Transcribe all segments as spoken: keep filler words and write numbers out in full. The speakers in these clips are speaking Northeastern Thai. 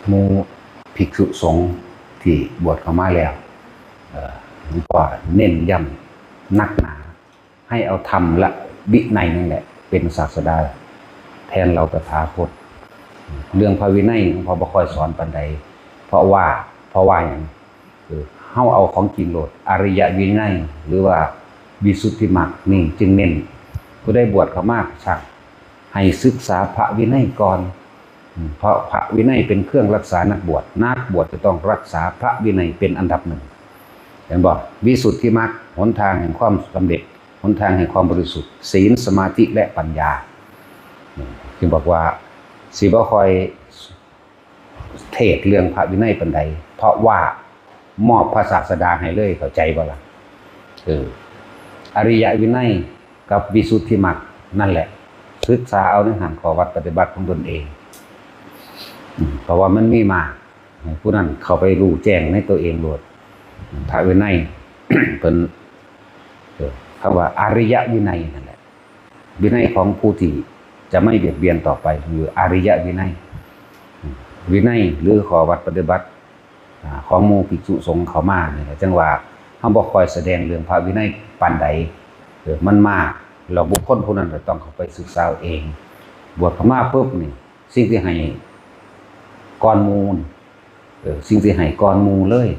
หมู่ภิกษุสงฆ์ที่บวชเข้ามาแล้ว เอ่อ หลวงพ่อเน้นย้ำหนักหนา ให้เอาธรรมและวินัยนั่นแหละเป็นศาสดาแทนเราตถาคต เรื่องพระวินัยหลวงพ่อบ่ค่อยสอนปานใด เพราะว่า เพราะว่าหยัง คือเฮาเอาของจริงโลด อริยวินัย หรือว่าวิสุทธิมรรคนี่จึงเน้น ผู้ใดบวชเข้ามาช่างให้ศึกษาพระวินัยก่อน อืม เพราะพระวินัยเป็นเครื่องรักษานักบวช นักบวชจะต้องรักษาพระวินัยเป็นอันดับหนึ่ง เห็นบ่ วิสุทธิมรรค หนทางแห่งความสำเร็จ หนทางแห่งความบริสุทธิ์ ศีล สมาธิ และปัญญา อืม จึงบอกว่า สิบ่ค่อยเทศน์เรื่องพระวินัยปานใด เพราะว่ามอบพระศาสดาให้เลย เข้าใจบ่ล่ะ เออ อริยวินัยกับวิสุทธิมรรคนั่นแหละ ศึกษาเอาในหั้นข้อวัดปฏิบัติของตนเอง อืม เพราะว่ามันมีมา ให้ผู้นั้นเข้าไปรู้แจ้งในตัวเองโลด พระวินัย เพิ่น เออ คำว่าอริยวินัยนั่นแหละ วินัยของผู้ที่จะไม่เบียดเบียนต่อไป คืออริยวินัย อืม วินัยหรือข้อวัดปฏิบัติ อ่า ของหมู่ภิกษุสงฆ์เข้ามานี่แหละ จั่งว่าเฮาบ่ค่อยแสดงเรื่องพระวินัยปานใด เออ มันมา แล้วบุคคลผู้นั้นก็ต้องเข้าไปศึกษาเอาเอง บวชเข้ามาปุ๊บนี่ สิ่งที่ให้ก่อนหมู่ เออ สิ่งที่ให้ก่อนหมู่เลย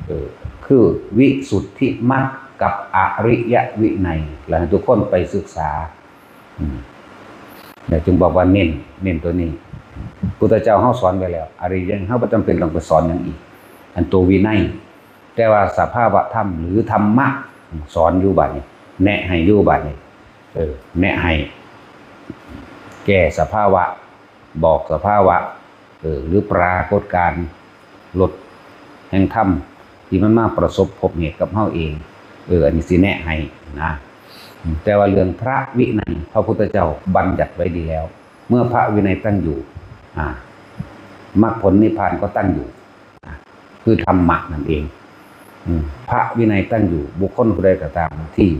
เออ คือวิสุทธิมรรคกับอริยวินัย แล้วให้ทุกคนไปศึกษา อืม เนี่ยจึงบอกว่าเน้น เน้นตัวนี้ พุทธเจ้าเฮาสอนไว้แล้ว อริยะเฮาบ่จำเป็นต้องไปสอนหยังอีก อันตัววินัย แต่ว่าสภาวะธรรมหรือธรรมะ สอนอยู่บัดนี้ แนะให้อยู่บัดนี้ เออ แนะให้ แก้สภาวะ บอกสภาวะ เออ หรือปรากฏการณ์ ลดแห่งธรรมที่มันมาประสบพบเหตุกับเฮาเอง เออ อันนี้สิแนะให้นะ แต่ว่าเรื่องพระวินัย พระพุทธเจ้าบัญญัติไว้ดีแล้ว เมื่อพระวินัยตั้งอยู่ อ่า มรรคผลนิพพานก็ตั้งอยู่ อ่า คือธรรมะนั่นเอง อืม พระวินัยตั้งอยู่ บุคคลผู้ใดก็ตามที่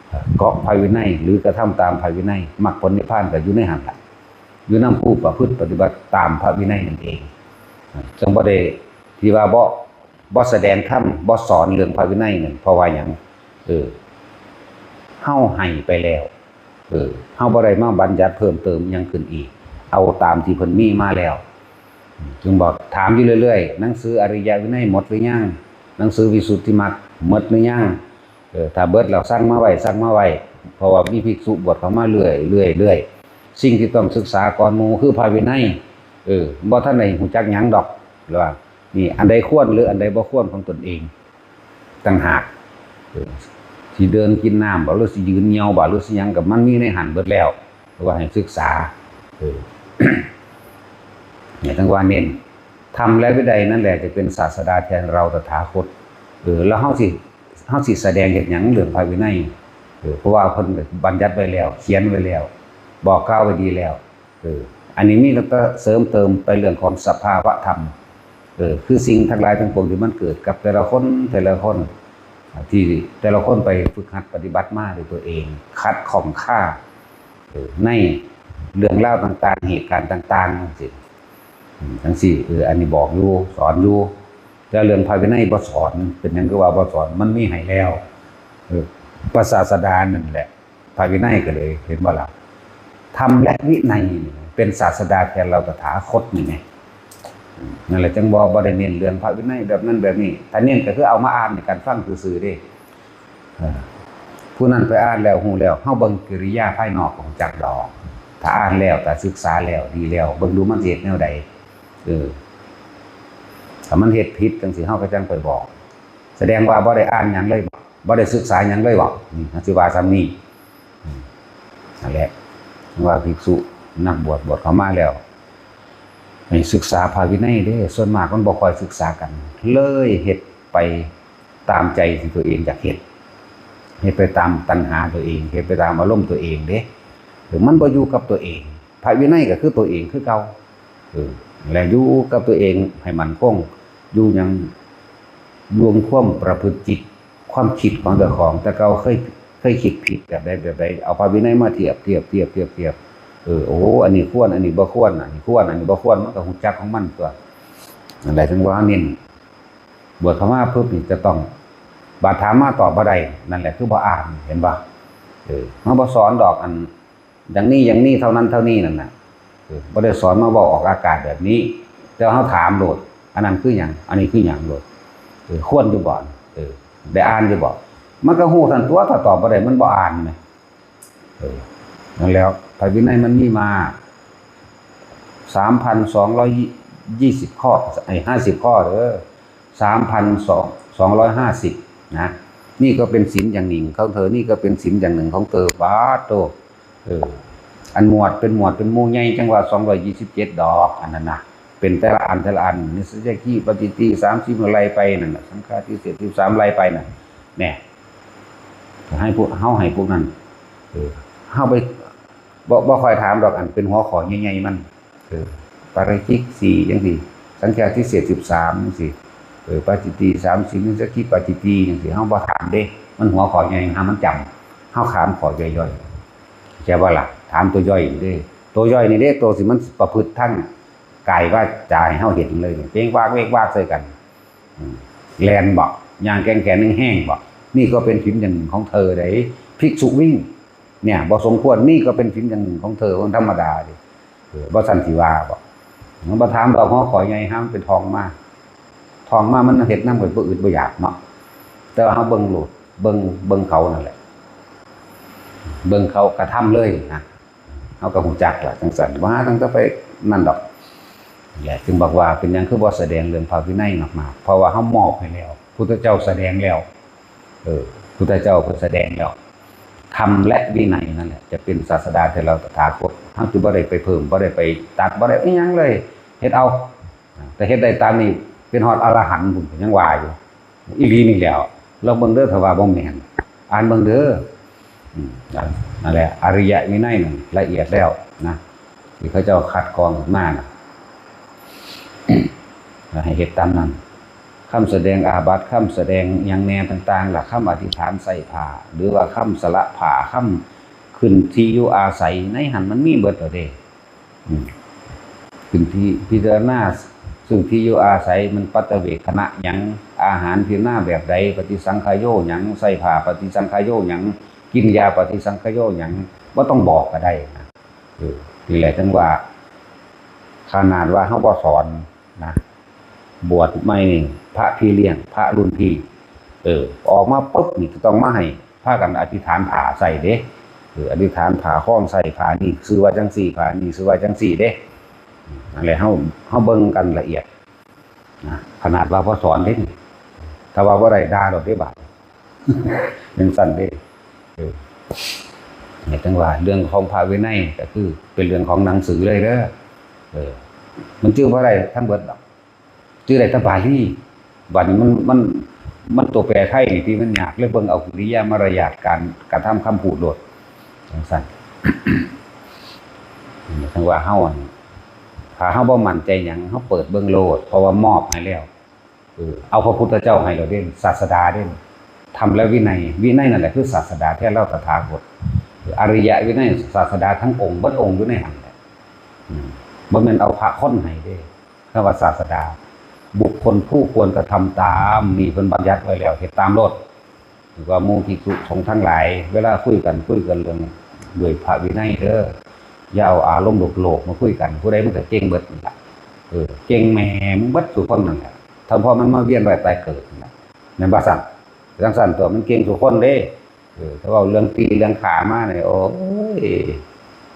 เอ่อ เกาะพระวินัย หรือกระทำตามพระวินัย มรรคผลนิพพานก็อยู่ในหั้นล่ะ อยู่นำผู้ประพฤติปฏิบัติตามพระวินัยนั่นเอง อ่า จั่งบ่ได้ที่ว่าบ่ บ่แสดงธรรม บ่สอนเรื่องพระวินัยนั่น เพราะว่าหยัง เออ เฮาให้ไปแล้ว เออ เฮาบ่ได้มาบัญญัติเพิ่มเติมหยังขึ้นอีก เอาตามที่เพิ่นมีมาแล้ว จึงบอกถามอยู่เรื่อยๆ หนังสืออริยวินัยหมดหรือยัง หนังสือวิสุทธิมรรคหมดหรือยัง เออ ถ้าเบิดแล้วสั่งมาไว้ สั่งมาไว้ เพราะว่ามีภิกษุบวชเข้ามาเรื่อยๆ เรื่อยๆ สิ่งที่ต้องศึกษาก่อนหมู่คือพระวินัย เออ บ่ทันได้ฮู้จักหยังดอก หรือว่า นี่ อันใดควรหรืออันใดบ่ควรของตนเอง ต่างหาก เออ สิเดินกินน้ำบ่ หรือสิยืนเหี่ยวบ่ หรือสิหยังก็มันมีในหั้นเบิดแล้ว ว่าให้ศึกษา เออ เนี่ย จั่งว่าเน้น ธรรมและวินัยนั่นแหละจะเป็นศาสดาแทนเราตถาคต เออ แล้วเฮาสิ เฮาสิแสดงเฮ็ดหยังเรื่องพระวินัย เออ เพราะว่าเพิ่นบัญญัติไว้แล้ว เขียนไว้แล้ว บอกกล่าวไว้ดีแล้ว เออ อันนี้มีแล้วก็เสริมเติมไปเรื่องของสภาวะธรรม เออ คือสิ่งทั้งหลายทั้งปวงที่มันเกิดกับแต่ละคน แต่ละคน อ่า ที่แต่ละคนไปฝึกหัดปฏิบัติมาด้วยตัวเอง ขัดข้องคา เออ ในเรื่องราวต่างๆ เหตุการณ์ต่างๆ จั่งซี้ อืม จั่งซี้ เออ อันนี้บอกอยู่ สอนอยู่ แต่เรื่องพระวินัยบ่สอน เป็นหยังคือว่าบ่สอน มันมีให้แล้ว เออ พระศาสดานั่นแหละ พระวินัยก็เลย เห็นบ่ล่ะ ธรรมและวินัยนี่เป็นศาสดาแทนเราตถาคตนี่ไง อืม นั่นแหละจั่งบ่ บ่ได้เน้นเรื่องพระวินัยแบบนั้นแบบนี้ ถ้าเน้นก็คือเอามาอ่านให้กันฟังซื่อๆ เด้ เออ ผู้นั้นไปอ่านแล้วฮู้แล้ว เฮาเบิ่งกิริยาภายนอกของจักดอก ถ้าอ่านแล้ว ถ้าศึกษาแล้ว ดีแล้ว เบิ่งดูมันสิเฮ็ดแนวใด เออ ถ้ามันเฮ็ดผิดจั่งซี้ เฮาก็จั่งไปบอก แสดงว่าบ่ได้อ่านหยังเลยบ่ บ่ได้ศึกษาหยังเลยบ่ นี่ สิว่าส่ำนี้ อืม นั่นแหละ ว่าภิกษุนักบวชบวชเข้ามาแล้ว ให้ศึกษาพระวินัยเด้ ส่วนมากมันบ่ค่อยศึกษากัน เลยเฮ็ดไปตามใจที่ตัวเองอยากเฮ็ด เฮ็ดไปตามตัณหาตัวเอง เฮ็ดไปตามอารมณ์ตัวเองเด้ เออ มันบ่อยู่กับตัวเอง พระวินัยก็คือตัวเองคือเก่า เออ และอยู่กับตัวเองให้มั่นคง อยู่หยัง ดวงความประพฤติจิต ความคิดของเจ้าของ แต่เก่าเคย เคยคิดผิดแบบใดแบบใด เอาพระวินัยมาเทียบ เทียบ เทียบ เทียบ เทียบ เออ โอ้ อันนี้ควร อันนี้บ่ควร อันนี้ควร อันนี้บ่ควร มันก็ฮู้จักของมันตั๊ว นั่นแหละถึงว่าเน้น บวชเข้ามาปุ๊บนี่จะต้อง บาดถามมาตอบบ่ได้ นั่นแหละคือบ่อ่าน เห็นบ่ เออ มันบ่สอนดอก อัน อย่างนี้อย่างนี้เท่านั้นเท่านี้นั่นน่ะ เออ บ่ได้สอนมาเว้าออกอากาศแบบนี้ แต่ว่าเราถามโลด อันนั้นคือหยัง อันนี้คือหยังโลด เออ ควรอยู่บ่ เออ ได้อ่านอยู่บ่ มันก็ฮู้ทันตัว ถ้าตอบบ่ได้ มันบ่อ่านแหม เออ นั่นแล้ว พระวินัยมันมีมา สามพันสองร้อยยี่สิบ ข้อ ไอ้ ห้าสิบ ข้อเด้อ สามพันสองร้อยห้าสิบ นะ นี่ก็เป็นศีลอย่างหนึ่งของเธอ นี่ก็เป็นศีลอย่างหนึ่งของเธอ ปาดโต เออ อันหมวดเป็นหมวดเป็นหมู่ใหญ่จั่งว่า สองร้อยยี่สิบเจ็ด ดอก อันนั้นนะ เป็นแต่ละอันแต่ละอัน นิสสะกิปัจจิตตี สามสิบ ไล่ไปนั่นน่ะ สังฆาทิเศษ สิบสาม ไล่ไปนั่น แหม ให้พวก เฮาให้พวกนั้น เออ เฮาไป บ่ บ่ค่อยถามดอก อันเป็นหัวข้อใหญ่ๆมัน เออ ปาราชิกสี่จั่งซี้ สังฆาทิเศษ สิบสาม จั่งซี้ เออ ปัจจิตตี สามสิบ นิสสะกิปัจจิตตี จั่งซี้ เฮาบ่ถามเด้ มันหัวข้อใหญ่ หามันจำ เฮาถามข้อย่อยๆ เข้าใจบ่ล่ะ ถามตัวย่อยนี่เด้ ตัวย่อยนี่เด้ ตัวสิมันประพฤติทางกายวาจาให้เฮาเห็นเลย เว้งว้างเว้งว้างใส่กัน อืม แล่นบ่ ย่างแกว่งแขนแห้งๆบ่ นี่ก็เป็นศีลอย่างหนึ่งของเธอเด้ ภิกษุวิ่ง เนี่ย บ่สมควร นี่ก็เป็นศีลอย่างหนึ่งของเธอ คนธรรมดาเด้ เออ บ่ซั้นสิว่าบ่ มันบ่ถามดอก หัวข้อใหญ่ หามันเป็นท่องมา ท่องมามันเฮ็ดนำก็บ่อึดบ่อยากเนาะ แต่ว่าเฮาเบิ่งโลด เบิ่ง เบิ่งเขานั่นแหละ เบิ่งเขากระทำเลยนะ เฮาก็ฮู้จักล่ะ จั่งซั้น บ่หาตั้งแต่ไปนั่นดอก แหละ จึงบอกว่าเป็นหยังคือบ่แสดงเรื่องพระวินัยมากๆ เพราะว่าเฮามอบให้แล้ว พุทธเจ้าแสดงแล้ว เออ พุทธเจ้าเพิ่นแสดงแล้ว ธรรมและวินัยนั่นแหละ จะเป็นศาสดาแทนเราตถาคต เฮาสิบ่ได้ไปเพิ่ม บ่ได้ไปตัด บ่ได้อิหยังเลย เฮ็ดเอา แต่เฮ็ดได้ตามนี้ เป็นฮอดอรหันต์พุ้น ยังว่าอยู่ อีหลีนี่แหล้ว ลองเบิ่งเด้อ ถ้าว่าบ่แม่น อ่านเบิ่งเด้อ อืม นั่นแหละ อริยวินัยนั่นละเอียดแล้วนะ ที่เขาเจ้าคัดกรองออกมานะ ให้เฮ็ดตามนั้น คำแสดงอาบัติ คำแสดงหยังแน่ต่างๆ ล่ะ คำอธิษฐานใส่ผ้า หรือว่าคำสละผ้า คำขึ้นที่อยู่อาศัย ในหั้นมันมีเบิดแล้วเด้ อืม ขึ้นที่พิจารณา ซึ่งที่อยู่อาศัยมันปัจจเวกขณะหยัง อาหารพิจารณาแบบใด ปฏิสังขโยหยัง ใส่ผ้าปฏิสังขโยหยัง กินยาปฏิสังขโยหยัง บ่ต้องบอกก็ได้นะ เออ นี่แหละถึงว่า ขนาดว่าเฮาบ่สอนนะ บวชใหม่นี่ พระพี่เลี้ยง พระรุ่นพี่ เออ ออกมาปุ๊บนี่ก็ต้องมาให้พากันอธิษฐานผ้าใส่เด้ เออ อธิษฐานผ้าคล้องใส่ ผ้านี่ชื่อว่าจั่งซี้ ผ้านี่ชื่อว่าจั่งซี้เด้ นั่นแหละ เฮา เฮาเบิ่งกันละเอียดนะ ขนาดว่าบ่สอนเด้นี่ ถ้าว่าบ่ได้ด่าโลดเด้บาด จั่งซั้นเด้ เออ เนี่ย จั่งว่าเรื่องของพระวินัยก็คือเป็นเรื่องของหนังสือเลยเด้อ เออ มันจื่อบ่ได้ทั้งเบิดดอก จื่อได้แต่บาลี บัดนี้มัน มัน มันตัวแปลไทยนี่ที่มันยาก เลยเบิ่งเอากิริยามารยาท การกระทำคำพูดโลด จั่งซั้น จั่งว่าเฮา อัน ถ้าเฮาบ่มั่นใจหยัง เฮาเปิดเบิ่งโลด เพราะว่ามอบให้แล้ว เออ เอาพระพุทธเจ้าให้แล้วเด้ ศาสดาเด้ ธรรมและวินัย วินัยนั่นแหละคือศาสดาแท้ เราตถาคต อริยวินัย ศาสดาทั้งองค์ เบิดองค์อยู่ในหั้นแหละ อืม บ่แม่นเอาพระคนให้เด้ คำว่าศาสดา บุคคลผู้ควรกระทำตาม นี่เพิ่นบัญญัติไว้แล้ว เฮ็ดตามโลด ถือว่าหมู่ภิกษุสงฆ์ทั้งหลาย เวลาคุยกัน คุยกันเรื่องด้วยพระวินัยเด้อ อย่าเอาอารมณ์โลภๆมาคุยกัน ผู้ใดมันก็เก่งเบิดนั่นล่ะ เออ เก่งแหมเบิดซุคนนั่นแหละ ถ้าพอมันมาเวียนว่ายตายเกิดนั่นแหละ แม่นบ่ซั้น จั่งซั้นตัว มันเก่งซุคนเด้ เออ ถ้าเว้าเรื่องตีเรื่องฆ่ามาเนี่ย โอ้ย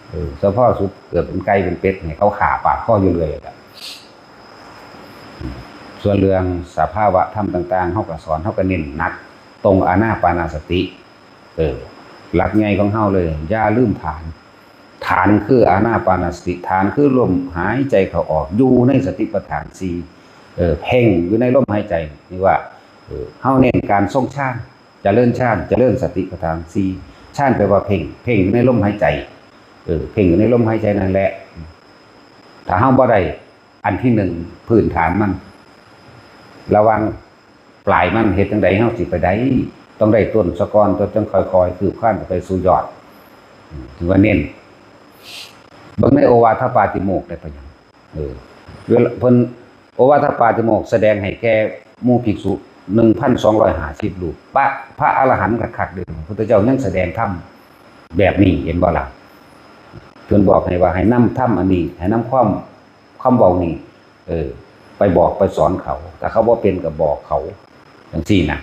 เออ เฉพาะสุดเกิดเป็นไก่เป็นเป็ดเนี่ย เขาฆ่าปาดคออยู่เรื่อยอะ ส่วนเรื่องสภาวะธรรมต่างๆ เฮาก็สอน เฮาก็เน้นหนักตรงอานาปานสติ เออ หลักใหญ่ของเฮาเลย อย่าลืมฐาน ฐานคืออานาปานสติ ฐานคือลมหายใจเข้าออก อยู่ในสติปัฏฐานสี่ เออ เพ่งอยู่ในลมหายใจ นี่ว่า เออ เฮาเน้นการทรงฌาน เจริญฌาน เจริญสติปัฏฐานสี่ ฌานแปลว่าเพ่ง เพ่งอยู่ในลมหายใจ เออ เพ่งอยู่ในลมหายใจนั่นแหละ ถ้าเฮาบ่ได้อันที่หนึ่ง พื้นฐานมัน ระวังปลายมัน เฮ็ดจั่งใดเฮาสิไปได้ ต้องได้ต้นซะก่อน ตัวจั่งค่อยๆ คืบคลานไปสู่ยอด อืม ถือว่าเน้น เบิ่งในโอวาทปาติโมกข์ได้ปะหยัง เออ เวลาเพิ่น โอวาทปาฏิโมกข์แสดงให้แก่หมู่ภิกษุ หนึ่งพันสองร้อยห้าสิบ รูป พระ พระอรหันต์คักๆเด้อ พุทธเจ้ายังแสดงธรรมแบบนี้ เห็นบ่ล่ะ เพิ่นบอกให้ว่าให้นำธรรมอันนี้ ให้นำความ คำเว้านี้ เออ ไปบอกไปสอนเขา ถ้าเขาบ่เป็นก็บอกเขา จังซี้นะ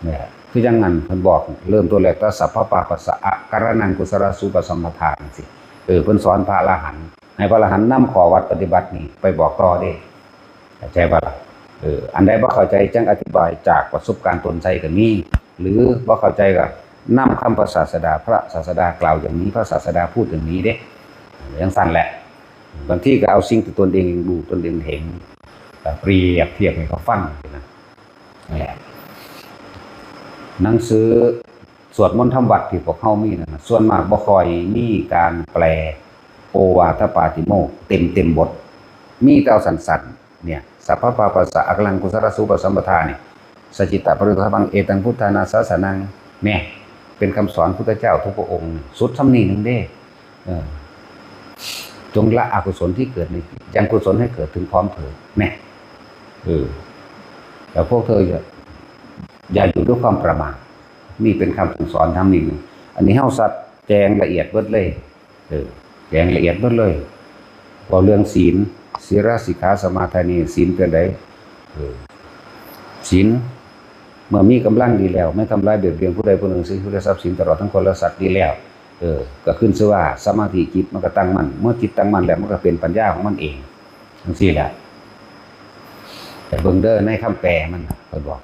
เนี่ย คือจั่งนั้นเพิ่นบอก เริ่มต้นแรก ตัสสะ พระปาปัสสะ อะการะนัง กุศลสูปสัมปทา จังซี้ เออ เพิ่นสอนพระอรหันต์ ให้พระอรหันต์นำข้อวัดปฏิบัตินี้ไปบอกต่อเด้ เข้าใจบ่ล่ะ เออ อันใดบ่เข้าใจจั่งอธิบายจากประสบการณ์ตนใส่ก็มี หรือบ่เข้าใจก็นำคำพระศาสดา พระศาสดากล่าวอย่างนี้ พระศาสดาพูดอย่างนี้เด้ จั่งซั้นแหละ บางทีก็เอาสิ่งที่ตนเองรู้ ตนเองเห็น เปรียบเทียบให้เขาฟังนะ นั่นแหละ หนังสือสวดมนต์ทำวัดที่พวกเฮามีนั่นน่ะ ส่วนมากบ่ค่อยมีการแปลโอวาทปาฏิโมกข์เต็ม เต็มบท มีแต่เอาสั้นๆ เนี่ย สัพพะปาปัสสะ อะการะนัง กุศลสูปสัมปทา เนี่ย สัจจิตะปริโยธรรมัง เอตังพุทธานาสาสนัง เนี่ย เป็นคำสอนพุทธเจ้าทุกพระองค์ สุดส่ำนี้หนึ่งเด้ เออ จงละอกุศลที่เกิดในจิต ยังกุศลให้เกิดถึงพร้อมเถิด เนี่ย เออ แล้วพวกเธออย่า อย่าอยู่ด้วยความประมาท นี่เป็นคำสั่งสอนธรรมนี่ อันนี้เฮาสัดแจงละเอียดเบิดเลย เออ แจงละเอียดเบิดเลย เว้าเรื่องศีล ศีลสิกขาสมาทานิ ศีลเป็นได เออ ศีล เมื่อมีกำลังดีแล้ว ไม่ทำร้ายเบียดเบียนผู้ใดผู้หนึ่ง เสียชีวิตและทรัพย์สินตลอดทั้งคนและสัตว์ดีแล้ว เออ ก็ขึ้นชื่อว่าสมาธิ จิตมันก็ตั้งมั่น เมื่อจิตตั้งมั่นแล้วมันก็เป็นปัญญาของมันเอง จังซี้แหละ แต่เบิ่งเด้อในคำแปลมันน่ะ เพิ่นบอก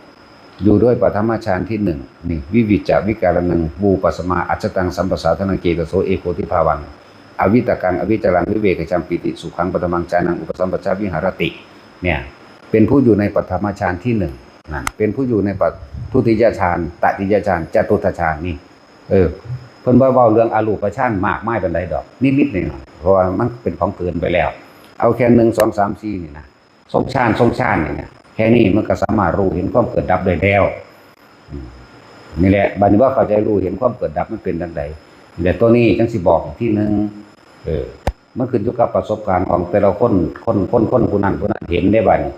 อยู่ด้วยปฐมฌานที่หนึ่ง นี่ วิวิจจะวิการะนัง วูปัสสมา อัจฉตัง สัมปสาทนัง เจตโส เอโกทิภาวัง อวิตกัง อวิจลัง วิเวกจัง ปีติสุขัง ปฐมังฌานัง อุปสัมปจจวิหารติ เนี่ย เป็นผู้อยู่ในปฐมฌานที่หนึ่ง นั่น เป็นผู้อยู่ในปทุติยฌาน ตติยฌาน จตุตถฌาน นี่ เออ เพิ่นบ่เว้าเรื่องอรูปฌานมากมายปานใดดอก นิดๆหน่อยๆ เพราะว่ามันเป็นของเกินไปแล้ว เอาแค่หนึ่ง สอง สาม สี่ นี่นะ ทรงฌาน ทรงฌานนี่นะ แค่นี้มันก็สามารถรู้เห็นความเกิดดับได้แล้ว อืม นี่แหละ บัดนี้ว่าเข้าใจรู้เห็นความเกิดดับมันเป็นจั่งใด นี่แหละ ตัวนี้จั่งสิบอกอีกทีหนึ่ง เออ มันขึ้นอยู่กับประสบการณ์ของแต่ละคน คน คน คนผู้นั้น ผู้นั้นเห็นได้บัดนี้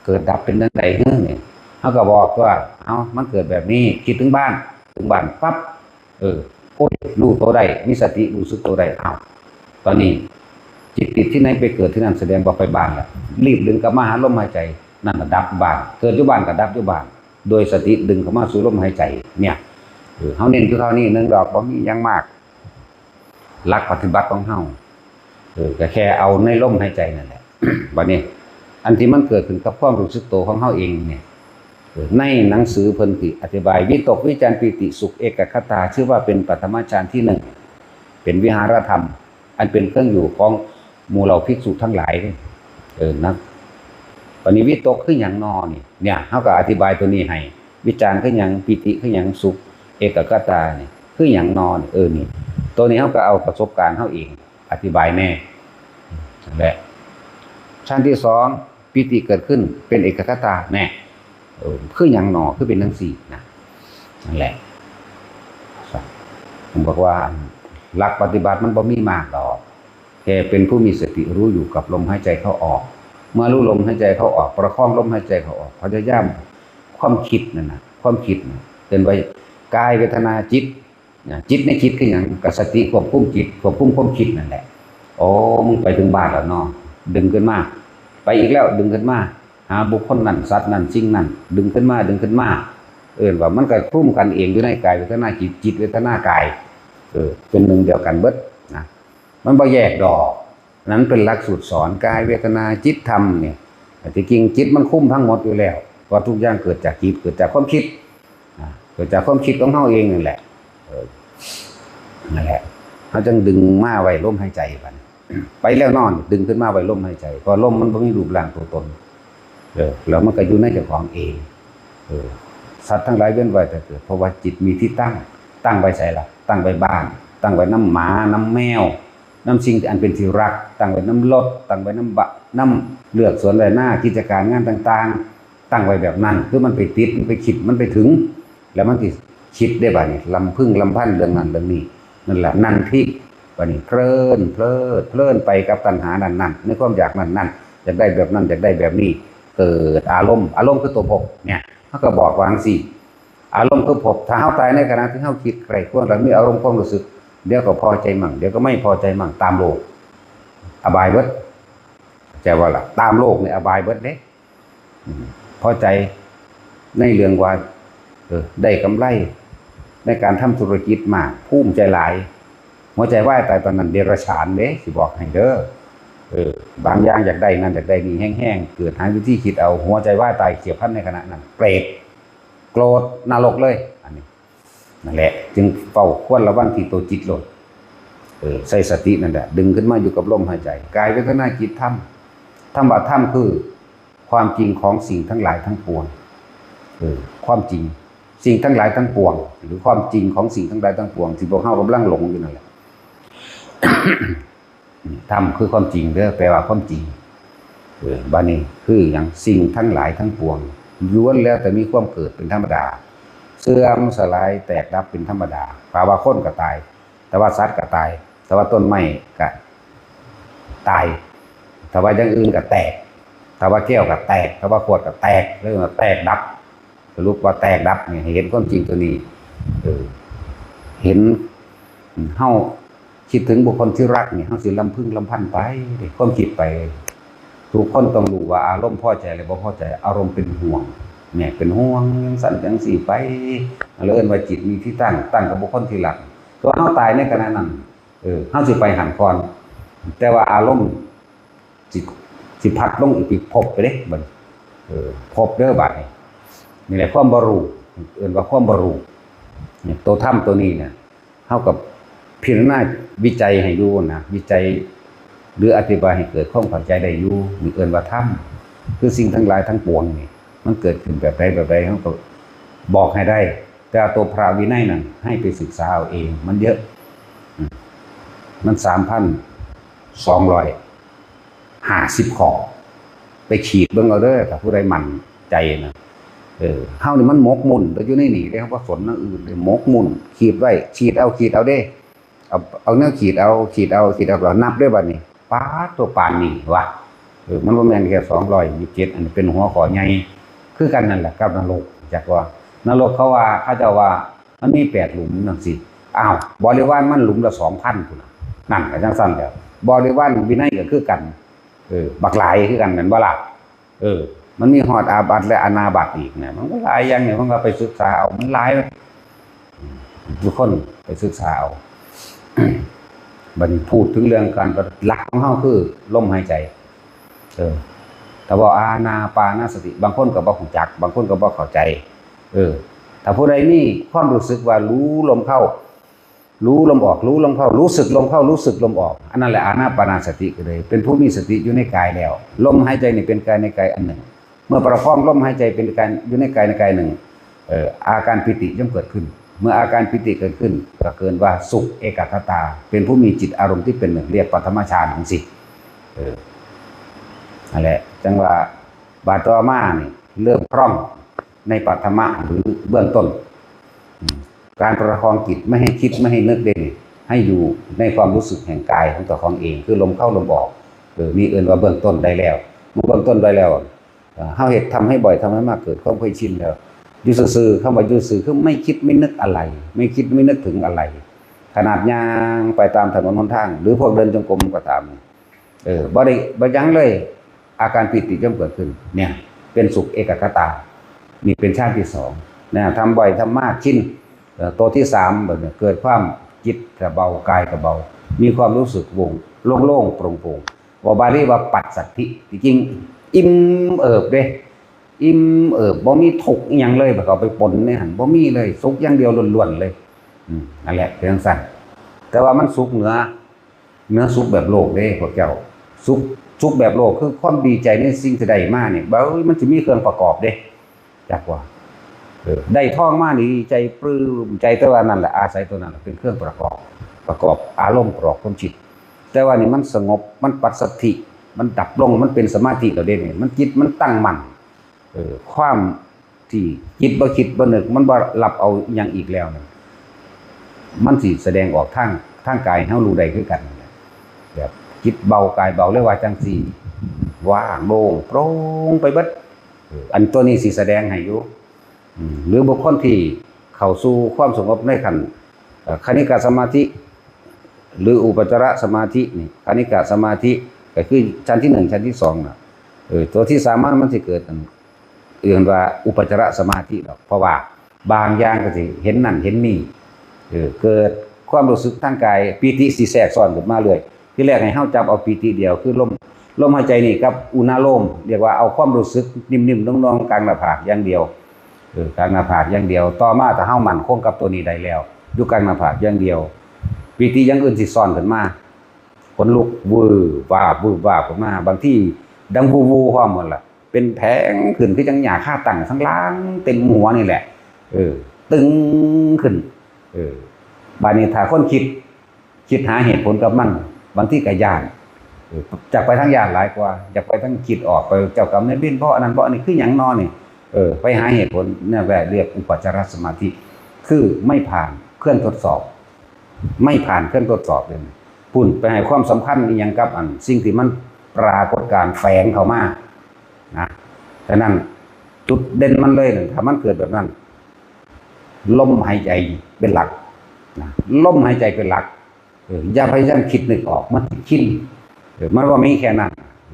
เกิดดับเป็นจั่งใด เฮ้อ นี่ เฮาก็บอกว่า เอ้า มันเกิดแบบนี้ คิดถึงบ้าน ถึงบ้านปั๊บ เออ โอ้ย รู้ตัวได้ มีสติรู้สึกตัวได้ เอ้า ตอนนี้ จิตติดที่ไหนไปเกิดที่นั่น แสดงว่าไปบ้านแล้ว รีบดึงกลับมาหาลมหายใจ นั่นน่ะดับบ้าน เกิดอยู่บ้านก็ดับอยู่บ้าน โดยสติดึงเข้ามาสู่ลมหายใจ เนี่ย เออ เฮาเน้นอยู่เท่านี้หนึ่งดอก บ่มีหยังมาก หลักปฏิบัติของเฮา เออ ก็แค่เอาในลมหายใจนั่นแหละ บัดนี้ อันที่มันเกิดขึ้นกับความรู้สึกตัวของเฮาเองเนี่ย เออ ในหนังสือเพิ่นที่อธิบายวิตกวิจารปีติสุขเอกคตา ชื่อว่าเป็นปฐมฌานที่หนึ่ง เป็นวิหารธรรม อันเป็นเครื่องอยู่ของหมู่เหล่าภิกษุทั้งหลายเด้ เออ นะ บัดนี้วิตกคือหยังนอนี่ เนี่ย เฮาก็อธิบายตัวนี้ให้ วิจารคือหยัง ปีติคือหยัง สุข เอกคตานี่ คือหยังนอนี่ เออ นี่ ตัวนี้เฮาก็เอาประสบการณ์เฮาเอง อธิบายแน่ นั่นแหละ ชั้นที่สอง ปีติเกิดขึ้นเป็นเอกคตา แน่ เออ คือหยังนอ คือเป็นจั่งซี้นะ นั่นแหละ ผมบอกว่าหลักปฏิบัติมันบ่มีมากดอก แค่เป็นผู้มีสติรู้อยู่กับลมหายใจเข้าออก เมื่อรู้ลมหายใจเข้าออก ประคองลมหายใจเข้าออก พยายาม ความคิดนั่นน่ะ ความคิดน่ะ เป็นไว้ กายเวทนาจิต นะ จิตในจิตคือหยัง ก็สติควบคุมจิต ควบคุมความคิดนั่นแหละ โอ้ มึงไปถึงบ้านแล้วเนาะ ดึงขึ้นมา ไปอีกแล้ว ดึงขึ้นมา หาบุคคลนั้น สัตว์นั้น สิ่งนั้น ดึงขึ้นมา ดึงขึ้นมา เอิ้นว่ามันก็คลุมกันเองอยู่ในกายเวทนาจิต จิตเวทนากาย เออ เป็นหนึ่งเดียวกันเบิดนะ มันบ่แยกดอก นั้นเป็นหลักสูตรสอนกายเวทนาจิตธรรมเนี่ย แต่ที่จริงจิตมันคุมทั้งหมดอยู่แล้ว เพราะทุกอย่างเกิดจากจิต เกิดจากความคิด นะ เกิดจากความคิดของเฮาเองนั่นแหละ เออ นั่นแหละ เฮาจึงดึงมาไว้ลมหายใจบัดนี้ ไปแล้วนอน ดึงขึ้นมาไว้ลมหายใจ เพราะลมมันบ่มีรูปร่างตัวตน เออ แล้วมันก็อยู่ในเจ้าของเอง เออ สัตว์ทั้งหลายเวียนว่ายตายเกิด เพราะว่าจิตมีที่ตั้ง ตั้งไว้ไสล่ะ ตั้งไว้บ้าน ตั้งไว้นำหมา นำแมว นำสิ่งที่อันเป็นที่รัก ตั้งไว้นำรถ ตั้งไว้นำบะ นำเฮือนสวนไร่นา กิจการงานต่างๆ ตั้งไว้แบบนั้น คือมันไปติด มันไปคิด มันไปถึง แล้วมันสิคิดได้บัดนี้ รำพึงรำพันเรื่องนั้นเรื่องนี้ นั่นแหละ นันทิ บัดนี้เพลิน เพลิดเพลินไปกับตัณหานั้นๆ ในความอยากนั้นๆ อยากได้แบบนั้น อยากได้แบบนี้ เกิดอารมณ์ อารมณ์คือตัวภพเนี่ย เขาก็บอกว่าจั่งซี้ อารมณ์คือภพ ถ้าเฮาตายในขณะที่เฮาคิดใคร่ครวญ แล้วมีอารมณ์ความรู้สึก เดี๋ยวก็พอใจมั่ง เดี๋ยวก็ไม่พอใจมั่ง ตามโลก อบายเบิด เข้าใจบ่ล่ะ ตามโลกเนี่ยอบายเบิดเด้ อืม พอใจในเรื่องว่า เออ ได้กำไรในการทำธุรกิจมาก ภูมิใจหลาย หัวใจวายตายตอนนั้นเดรัจฉานเด้ สิบอกให้เด้อ เออ บางอย่างอยากได้นั่นอยากได้นี่แฮงๆ เกิดหาวิธีคิดเอา หัวใจวายตายเฉียบพลันในขณะนั้น เปรต โกรธ นรกเลย อันนี้ นั่นแหละ จึงเฝ้าควรระวังที่ตัวจิตโลด เออ ใส่สตินั่นแหละ ดึงขึ้นมาอยู่กับลมหายใจ กาย เวทนา จิต ธรรม ธรรมะ ธรรมคือความจริงของสิ่งทั้งหลายทั้งปวง เออ ความจริง สิ่งทั้งหลายทั้งปวง หรือความจริงของสิ่งทั้งหลายทั้งปวง ที่พวกเฮากำลังหลงอยู่นั่นแหละ ธรรมคือความจริงเด้อ แปลว่าความจริง เออ บัดนี้คือหยัง สิ่งทั้งหลายทั้งปวง ล้วนแล้วแต่มีความเกิดเป็นธรรมดา เสื่อมสลายแตกดับเป็นธรรมดา ถ้าว่าคนก็ตาย ถ้าว่าสัตว์ก็ตาย ถ้าว่าต้นไม้ก็ตาย ถ้าว่าอย่างอื่นก็แตก ถ้าว่าแก้วก็แตก ถ้าว่าขวดก็แตก เรียกว่าแตกดับ สรุปว่าแตกดับเนี่ย ให้เห็นความจริงตัวนี้ เออ เห็น เฮาคิดถึงบุคคลที่รักเนี่ย เฮาสิลำพึงลำพันไปเด้ ความคิดไป ทุกคนต้องรู้ว่าอารมณ์พอใจและบ่พอใจ อารมณ์เป็นห่วง เนี่ย เป็นห่วงจั่งซั้นจั่งซี้ไป เรียกว่าจิตมีที่ตั้ง ตั้งกับบุคคลที่รัก ตัวเฮาตายในขณะนั้น เออ เฮาสิไปหั้นก่อน แต่ว่าอารมณ์สิ สิพัดลงอีกภพไปเด้ บัดนี้ เออ ภพเด้อ บัดนี้ นี่แหละความบ่รู้ เอิ้นว่าความบ่รู้ เนี่ย ตัวธรรมตัวนี้เนี่ย เฮาก็พิจารณาวิจัยให้อยู่นะ วิจัย หรืออธิบายให้เกิดความเข้าใจได้อยู่ นี่เอิ้นว่าธรรม คือสิ่งทั้งหลายทั้งปวงนี่ มันเกิดขึ้นแบบใดแบบใด เฮาก็บอกให้ได้ แต่ตัวพระวินัยนั่น ให้ไปศึกษาเอาเอง มันเยอะ อืม มันสามพันสองร้อยห้าสิบข้อ ไปขีดเบิ่งเอาเด้อ ถ้าผู้ใดมั่นใจนะ เออ เฮานี่มันหมกมุ่นอยู่ในนี่เด้ เฮาบ่สนแนวอื่นเด้ หมกมุ่น ขีดไว้ ขีดเอา ขีดเอาเด้ เอา เอาแนวขีดเอา ขีดเอา ขีดเอา แล้วนับเด้อบัดนี้ ป๊าด ตัวปานนี้วะ เออ มันบ่แม่นแค่สองร้อยยี่สิบเจ็ด อันนี้เป็นหัวข้อใหญ่ คือกันนั่นแหละกับนรก จักว่า นรกเขาว่า เขาเจ้าว่า มันมีแปดหลุมจั่งซี้ อ้าว บริวารมันหลุมละสองพันพุ้นน่ะ นั่นก็จั่งซั้นแหล้ว บริวารวินัยก็คือกัน เออ บักหลายคือกัน แม่นบ่ล่ะ เออ มันมีฮอดอาบัติและอนาบัติอีกนะ มันก็หลายอย่างเนี่ย มันก็ไปศึกษาเอา มันหลาย ทุกคนไปศึกษาเอา บัดนี้พูดถึงเรื่องการปฏิบัติ หลักของเฮาคือลมหายใจ เออ ถ้าว่าอานาปานสติ บางคนก็บ่รู้จัก บางคนก็บ่เข้าใจ เออ ถ้าผู้ใดมีความรู้สึกว่ารู้ลมเข้า รู้ลมออก รู้ลมเข้า รู้สึกลมเข้า รู้สึกลมออก อันนั้นแหละอานาปานสติก็เลย เป็นผู้มีสติอยู่ในกายแล้ว ลมหายใจนี่เป็นกายในกายอันหนึ่ง เมื่อประคองลมหายใจเป็นกายอยู่ในกายในกายหนึ่ง เอ่อ อาการปีติย่อมเกิดขึ้น เมื่ออาการปีติเกิดขึ้น ก็เกิดว่าสุขเอกัคคตา เป็นผู้มีจิตอารมณ์ที่เป็นหนึ่ง เรียกปฐมฌานจั่งซี้ เออ นั่นแหละ จั่งว่าบาดต่อมานี่เริ่มคล่องในปฐมะหรือเบื้องต้น อืม การประคองจิตไม่ให้คิดไม่ให้นึกเด้นี่ ให้อยู่ในความรู้สึกแห่งกายของเจ้าของเอง คือลมเข้าลมออก เออ นี่เอิ้นว่าเบื้องต้นได้แล้ว เมื่อเบื้องต้นได้แล้ว เอ่อ เฮาเฮ็ด ทำให้บ่อย ทำให้มาก เกิดความเคยชินแล้ว อยู่ซื่อๆ คำว่าอยู่ซื่อคือไม่คิดไม่นึกอะไร ไม่คิดไม่นึกถึงอะไร ขนาดย่างไปตามถนนหนทาง หรือพวกเดินจงกรมก็ตาม เออ บ่ได้ บ่หยังเลย อาการปีติย่อมเกิดขึ้น เนี่ย เป็นสุขเอกัคคตา นี่เป็นฌานที่สอง นะ ทำบ่อย ทำมาก ชิน เอ่อ ตัวที่สาม บัดนี้เกิดความจิตก็เบา กายก็เบา มีความรู้สึกโปร่ง โล่งๆ โปร่งๆ ว่าบาลีว่าปัสสัทธิ ที่จริงอิ่มเอิบเด้ อิ่มเอิบ บ่มีทุกข์อิหยังเลย บัดเข้าไปปนในหั่น บ่มีเลย สุขอย่างเดียวล้วนๆ เลย อืม นั่นแหละ เป็นจั่งซั้น แต่ว่ามันสุขเหนือ เหนือสุขแบบโลกเด้ พวกเจ้า สุข สุขแบบโลกคือความดีใจในสิ่งที่ได้มาเนี่ย เบ้ย มันสิมีเครื่องประกอบเด้ จักว่า เออ ได้ทองมานี่ดีใจปลื้มใจ แต่ว่านั่นแหละ อาศัยตัวนั้นแหละเป็นเครื่องประกอบ ประกอบอารมณ์ ประกอบความคิด แต่ว่านี่มันสงบ มันปัสสัทธิ มันดับลง มันเป็นสมาธิแล้วเด้นี่ มันจิตมันตั้งมั่น เออ ความที่จิตบ่คิดบ่นึก มันบ่รับเอาอิหยังอีกแล้วนี่ มันสิแสดงออกทาง ทางกายให้เฮารู้ได้คือกันนั่นแหละ แบบจิตเบากายเบา เรียกว่าจั่งซี้ ว่างโล่งโปร่งไปเบิด เออ อันตัวนี้สิแสดงให้อยู่ อืม หรือบุคคลที่เข้าสู่ความสงบในขั้น เอ่อ คณิกะสมาธิ หรืออุปจารสมาธินี่ คณิกะสมาธิก็คือชั้นที่หนึ่ง ชั้นที่สองน่ะ เออ ตัวที่สามมัน มันสิเกิดอัน เอื่นว่าอุปจารสมาธิดอก เพราะว่าบางอย่างก็สิเห็นนั่นเห็นนี่ เออ เกิดความรู้สึกทางกาย ปีติสิแทรกซ้อนขึ้นมาเรื่อย ทีแรกให้เฮาจับเอาปีติเดียว คือลม ลมหายใจนี่กับอุณาโลม เรียกว่าเอาความรู้สึกนิ่มๆ นวลๆ กลางหน้าผากอย่างเดียว เออ กลางหน้าผากอย่างเดียว ต่อมาถ้าเฮามั่นคงกับตัวนี้ได้แล้ว อยู่กลางหน้าผากอย่างเดียว ปีติอย่างอื่นสิซ้อนขึ้นมา ขนลุกวืบวาบ วืบวาบขึ้นมา บางทีดัง วู วู พร้อมหมดล่ะ เป็นแผงขึ้นคือจั่งหญ้าคาตั้งทั้งหลังเต็มหัวนี่แหละ เออ ตึงขึ้น เออ บาดนี้ถ้าคนคิด คิดหาเหตุผลกับมัน บางทีก็ย้าน เออ อยากไปทางย้านหลายกว่า อยากไปทางคิดออกไป เจ้ากรรมนายเวร เพราะอันนั้น เพราะอันนี้ คือหยังน้อนี่ เออ ไปหาเหตุผล เนี่ยแหละเรียกอุปจารสมาธิ คือไม่ผ่านเครื่องทดสอบ ไม่ผ่านเครื่องทดสอบเลย พุ่นไปให้ความสำคัญอีหยังกับอันสิ่งที่มันปรากฏการณ์แฝงเข้ามานะ ฉะนั้นจุดเด่นมันเลยนะ ถ้ามันเกิดแบบนั้น ลมหายใจเป็นหลักนะ ลมหายใจเป็นหลัก เออ อย่าพยายามคิดนึกออก มันสิชิน เออ มันว่ามีแค่นั้น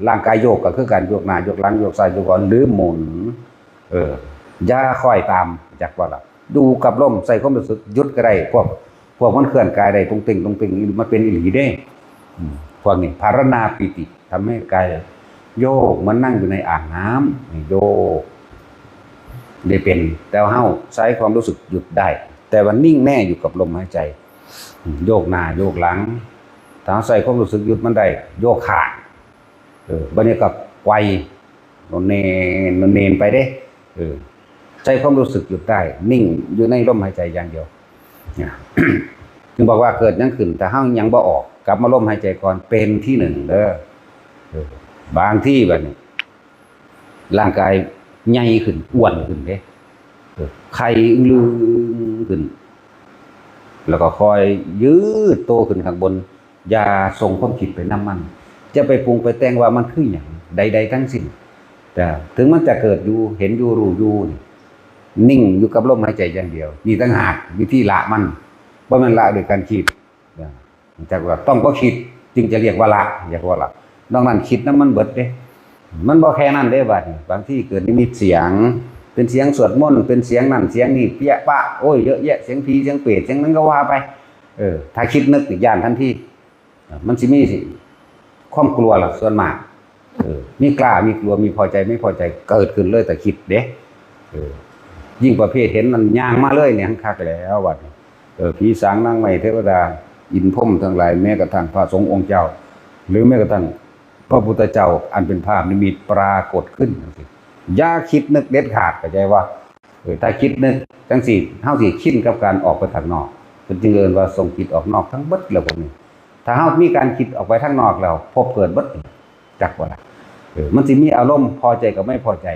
ร่างกายโยกก็คือการโยกหน้า โยกหลัง โยกซ้าย โยกขวา หรือหมุน เออ อย่าคอยตาม จักว่าล่ะ อยู่กับลม ใส่ความรู้สึก หยุดก็ได้ พวก พวกมันเคลื่อนกายได้ ตรงเต็ง ตรงเต็ง มันเป็นอีหลีเด้ อืม พวกนี้ ภาวนาปีติ ทำให้กายโยก เหมือนนั่งอยู่ในอ่างน้ำ โยก ได้เป็น แต่ว่าเฮาใช้ความรู้สึกหยุดได้ แต่ว่านิ่งแน่อยู่กับลมหายใจ อืม โยกหน้า โยกหลัง ถ้าใส่ความรู้สึกหยุดมันได้ โยกข้าง เออ บัดนี้ก็ไกว โนนเนน โนนเนนไปเด้ เออ ใช้ความรู้สึกหยุดได้ นิ่งอยู่ในลมหายใจอย่างเดียว เนี่ย ถึงบอกว่าเกิดหยังขึ้น ถ้าเฮายังบ่ออก กลับมาลมหายใจก่อน เป็นที่หนึ่งเด้อ เออ บางทีบัดนี้ ร่างกายใหญ่ขึ้น อ้วนขึ้นเด้ เออ ไข่อึ้งลึงขึ้น แล้วก็ค่อยยืดโตขึ้นข้างบน อย่าส่งความคิดไปนำมัน จะไปปรุงไปแต่งว่ามันคือหยัง ใดๆ ทั้งสิ้น แต่ถึงมันจะเกิดอยู่ เห็นอยู่ รู้อยู่นี่ นิ่งอยู่กับลมหายใจอย่างเดียว นี่ต่างหากวิธีละมัน บ่แม่นละด้วยการคิด นะ จักว่าต้องบ่คิดจึงจะเรียกว่าละ เรียกว่าละ นอกนั้นคิดนำมันเบิดเด้ มันบ่แค่นั้นเด้ บัดนี้ บางทีเกิดนิมิตเสียง เป็นเสียงสวดมนต์ เป็นเสียงนั่นเสียงนี่ เปี้ยะปะ โอ้ย เยอะแยะ เสียงผี เสียงเปรต เสียงนั้นก็ว่าไป เออ ถ้าคิดนึกนี่ย้านทันที อ่ะ มันสิมีความกลัวล่ะ ส่วนมาก เออ มีกล้า มีกลัว มีพอใจ ไม่พอใจ เกิดขึ้นเลยแต่คิดเด้ เออ ยิ่งประเภทเห็นนั่นย่างมาเลยเนี่ย คักแล้วบัดนี้ เออ ผีสางนางไม้เทวดา อินทร์พรหมทั้งหลาย แม้กระทั่งพระสงฆ์องค์เจ้า หรือแม้กระทั่งพระพุทธเจ้า อันเป็นภาพนิมิตปรากฏขึ้นจังซี้ อย่าคิดนึกเด็ดขาด เข้าใจว่า เออ ถ้าคิดนึกจังซี้ เฮาสิชินกับการออกไปข้างนอก เพิ่นจึงเอิ้นว่าส่งจิตออกนอกทั้งเบิดแล้วพวกนี้ ถ้าเฮามีการคิดออกไปทางนอกแล้ว ภพเกิดเบิด จักว่าล่ะ เออ มันสิมีอารมณ์พอใจกับไม่พอใจ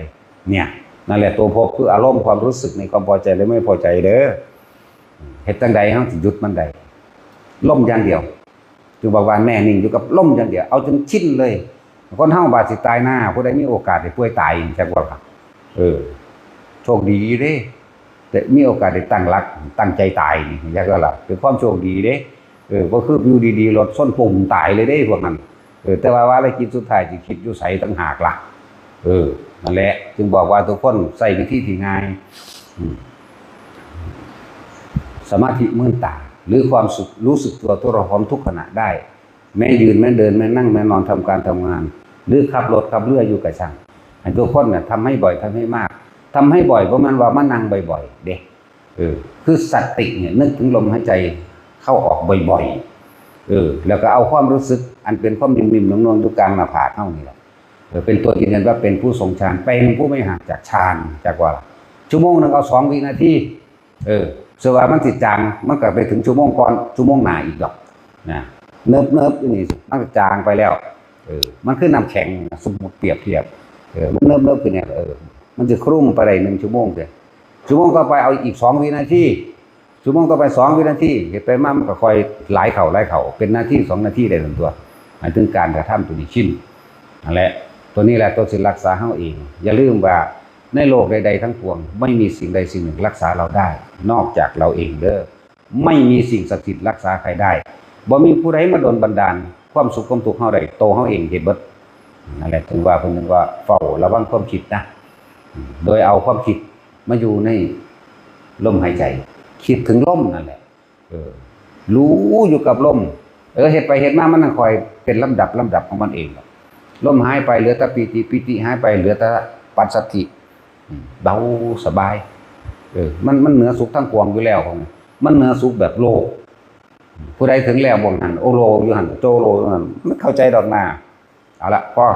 เนี่ย นั่นแหละตัวภพคืออารมณ์ความรู้สึกในความพอใจและไม่พอใจเด้อ เฮ็ดจั่งใดเฮาสิหยุดมันได้ ลมอย่างเดียว จึงบอกว่าแน่นิ่งอยู่กับลมอย่างเดียว เอาจนชินเลย คนเฮาบาดสิตายหน้า ผู้ใดมีโอกาสได้ป่วยตาย จักว่าล่ะ เออ โชคดีอยู่เด้ แต่มีโอกาสได้ตั้งหลัก ตั้งใจตายนี่ จักว่าล่ะ เป็นความโชคดีเด้ เออ บ่คืออยู่ดีๆ รถชนปุ้มตายเลยเด้ พวกนั้น เออ แต่ว่า วาระจิตสุดท้ายสิคิดอยู่ไสต่างหากล่ะ เออ นั่นแหละ จึงบอกว่าทุกคนใช้วิธีที่ง่าย อืม สมาธิมืนตา หรือความสุข รู้สึกตัวทั่วพร้อมทุกขณะได้ แม้ยืน แม้เดิน แม้นั่ง แม้นอน ทำการทำงาน หรือขับรถขับเรืออยู่กะช่าง ให้ทุกคนน่ะทำให้บ่อย ทำให้มาก ทำให้บ่อย บ่แม่นว่ามานั่งบ่อยๆ เด้ เออ คือสติเนี่ย นึกถึงลมหายใจเข้าออกบ่อยๆ เออ แล้วก็เอาความรู้สึกอันเป็นความนิ่มๆ นวลๆ อยู่กลางหน้าผากเฮานี่แหละ เออ เป็นตัวยืนยันว่าเป็นผู้ทรงฌาน เป็นผู้ไม่ห่างจากฌาน จักว่า ชั่วโมงหนึ่งเอาสองวินาที เออ เชื่อว่ามันสิจาง มันก็ไปถึงชั่วโมงก่อน ชั่วโมงหน้าอีกดอก นะ เนิบๆ อยู่นี่ มันก็จางไปแล้ว เออ มันคือน้ำแข็งนะ สมมุติเปรียบเทียบ เออ มันเนิบๆ ขึ้นเนี่ย เออ มันสิครุ่มไปได้หนึ่งชั่วโมงเด้ ชั่วโมงต่อไปเอาอีกสองวินาที ชั่วโมงต่อไปสองวินาที เฮ็ดไปมามันก็ค่อยหลายเข้า หลายเข้า เป็นนาทีสองนาทีได้ตันตั๊ว หมายถึงการกระทำตัวนี้ชิน นั่นแหละ ตัวนี้แหละตัวสิรักษาเฮาเอง อย่าลืมว่าในโลกใดๆทั้งปวง ไม่มีสิ่งใดสิ่งหนึ่งรักษาเราได้ นอกจากเราเองเด้อ ไม่มีสิ่งศักดิ์สิทธิ์รักษาใครได้ บ่มีผู้ใดมาดลบันดาลความสุขความทุกข์เฮาได้ โตเฮาเองเฮ็ดเบิด นั่นแหละถึงว่าเพิ่นว่าเฝ้าระวังความคิดนะ โดยเอาความคิดมาอยู่ในลมหายใจ คิดถึงลมนั่นแหละ เออ รู้อยู่กับลม เออ เฮ็ดไปเฮ็ดมามันค่อยเป็นลำดับลำดับของมันเอง ลมหายไปเหลือแต่ปีติ ปีติหายไปเหลือแต่ปัสสัทธิ อืม เบาสบาย เออ มัน มันเหนือสุขทั้งปวงอยู่แล้ว มันเหนือสุขแบบโลก ผู้ใดถึงแล้วบ่หั่น โอโลอยู่หั่น โจโลอยู่หั่น มันเข้าใจดอกนา เอาละ พอ